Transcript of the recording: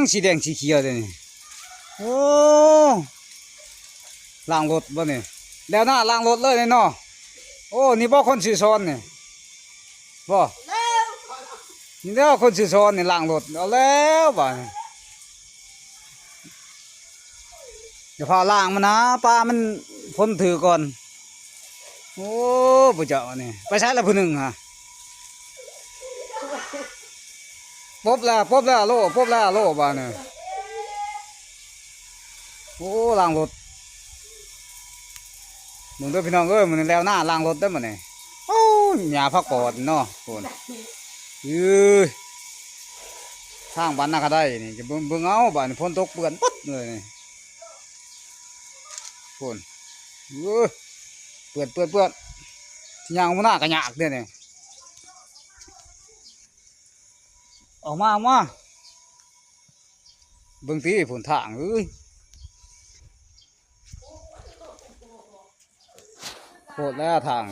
ງສີແດງສີຂຽວເດ້ນີ້. ໂອ້ ລ້າງລົດບໍ່ນີ້? ແລ້ວນະ ລ້າງລົດເລີຍນີ້ເນາະ. ໂອ້ ນີ້ບໍ່ຄົນຊື່ສອນນີ້ບໍ່? ນີ້ແຫຼະຄົນຊື່ສອນນີ້ ລ້າງລົດ. ເອົາແລ້ວບາດນີ້ ຢ່າພາລ້າງມັນນະ ປາມັນ ຝົນຖືກກ່ອນ. ໂອ້ ຜູ້ເຈົ້ານີ້ ໄປໃສລະຜູ້ໜຶ່ງຫະ? ປົບແລ້ວ ປົບແລ້ວໂລ ປົບແລ້ວໂລບາດນີ້. ໂອ້ ລ້າງລົດ ເບິ່ງເດີພີ່ນ້ອງເອີຍ ມື້ນີ້ແລ້ວນາ ລ້າງລົດເດີມື້ນີ້. ໂອ້ ຫຍ້າຜັກປອດເນາະ ພຸ້ນ. ເອີຍ ທາງບ້ານນາກະໄດນີ້ ຈະເບິ່ງ ເບິ່ງເອົາ ບາດນີ້ຝົນຕົກເປື້ອນເບິດເລີຍນີ້ ພຸ້ນ. ເອີຍ ເປື້ອນ ເປື້ອນ ເປື້ອນ ຊິຍ່າງອອກມານາກະຍາກເດ້ນີ້. ອອກມາ ອອກມາ ເບິ່ງຕິພຸ້ນທາງ ເອີຍ ໂພດແລ້ວທາງ.